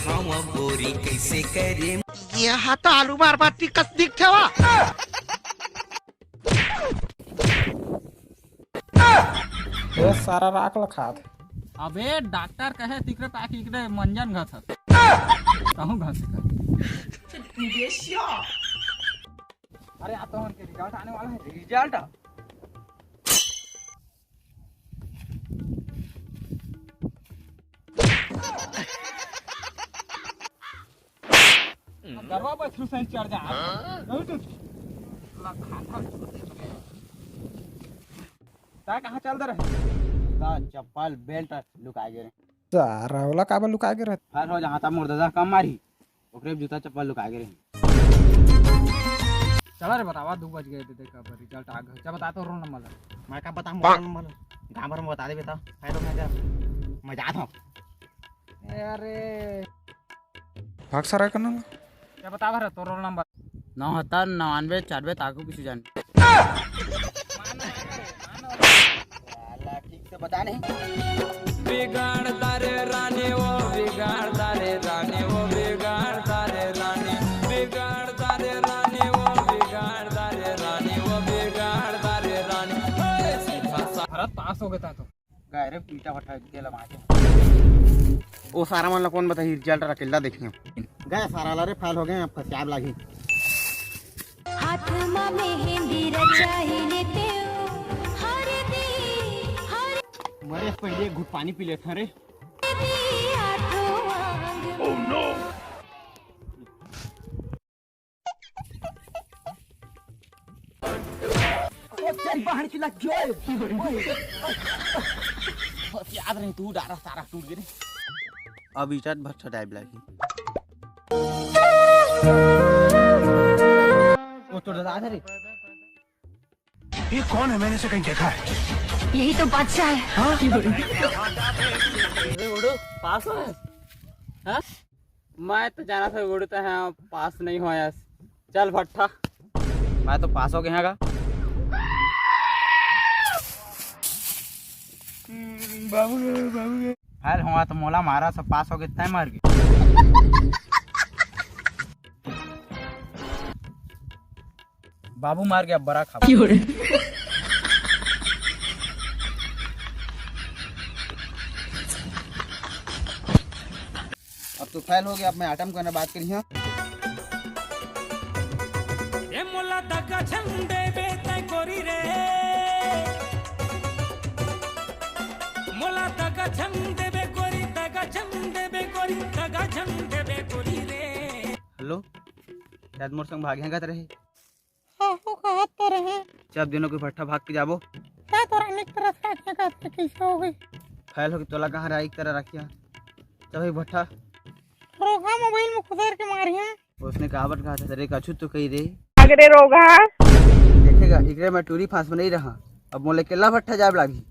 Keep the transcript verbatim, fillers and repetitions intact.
हम गोरी कैसे करे। ये हा तो आलू बार बार टिकस दिखथे वा। ये सारा राख ल खात। अबे डॉक्टर कहे तिकरे ताकि इकरे मंजन घसत। कहूँ घस कर। अरे आप तो उनके रिजल्ट आने वाला है। रिजल्ट? गरवा बछरू सही चढ़ जा। बहुत उठ। ता कहाँ चल दे रहे? ता चप्पल बेल्ट लुका गे रहे। सारा ओला काबर लुका गे रहे? हर हो जहाँ ता मोर दादा कम मारी, ओकरे जूता चप्पल लुका गे रहे। चला रे बतावा, दू बज गए थे, देख अब रिजल्ट आ गए। चल बता तो रोल नंबर ला। मैं का बताऊँ रोल नंबर? गाँव भर में बता दे बेटा। हेलो मैं जा, मैं जात हूँ। अरे भाग सारा करना ला। क्या बता भर तो रोल नंबर? नौ हत्तर नवानवे चारवे ताकू किसी जान। साला ठीक से बता नहीं। बिगाड़ता रे रानी वो, बिगाड़ता रे रानी वो, बिगाड़ता रे रानी, बिगाड़ता रे रानी वो, बिगाड़ता रे रानी वो, बिगाड़ता रे रानी। ओए, सीधा सा- भारत पास हो गया था तो। गए रे पीटा भट्टा के लगा के। ओ सारा मन ला कौन बताही, रिजल्ट अकेला देखियो। गए सारा ला रे, फेल हो गए, अब फसियाब लागी। हाथ मा मेहंदी रचाई लेते हो, हरदी, हरदी मरे से पहले एक घुट पानी पी लेते हैं रे। आठों आंग। ओ, तेरी बहन की लग गई। बस याद नहीं, तू डारा सारा टूट गए। अब इज्जत भर छटाई लागी। वो तो डरा था रे। ये कौन है? मैंने इसे कहीं देखा है। यही तो बादशाह है। हाँ? अरे उड़ो, पास हो? हाँ? मैं तो जाना था उड़ता है, पास नहीं होयस। चल भट्टा। मैं तो पास हो गया का। बाबू रे, बाबू रे। फेल हुआ तो मोला मारा, सब पास हो गए, तय मर गए। बाबू मार गया बड़ा खाबो। अब तो फेल हो गया, अब मैं आटम करना बात करी हाँ। ए मोला दगा झन देबे तै गोरी रे, मोला दगा झन देबे गोरी, दगा झन देबे गोरी, दगा झन देबे गोरी रे। हेलो, शायद मोर संग भागे हंगत रहे। हाँ, वो कहत तो रहे। जब दिनों के भट्ठा भाग के जाबो। का तोरा निक तरह से आके कहत रहे, कैसे हो गई? फेल हो के तोला कहाँ रहा, एक तरह रखिया। चल भाई भट्ठा। रोगहा मोबाइल में खुसर के मारिया। उसने कहावत कहा था, "रे कछु तो कही रे।" अगरे रोगहा। देखेगा, इकरे में टूरी फांस में नहीं रहा। अब मोले केला भट्ठा जाब लागी।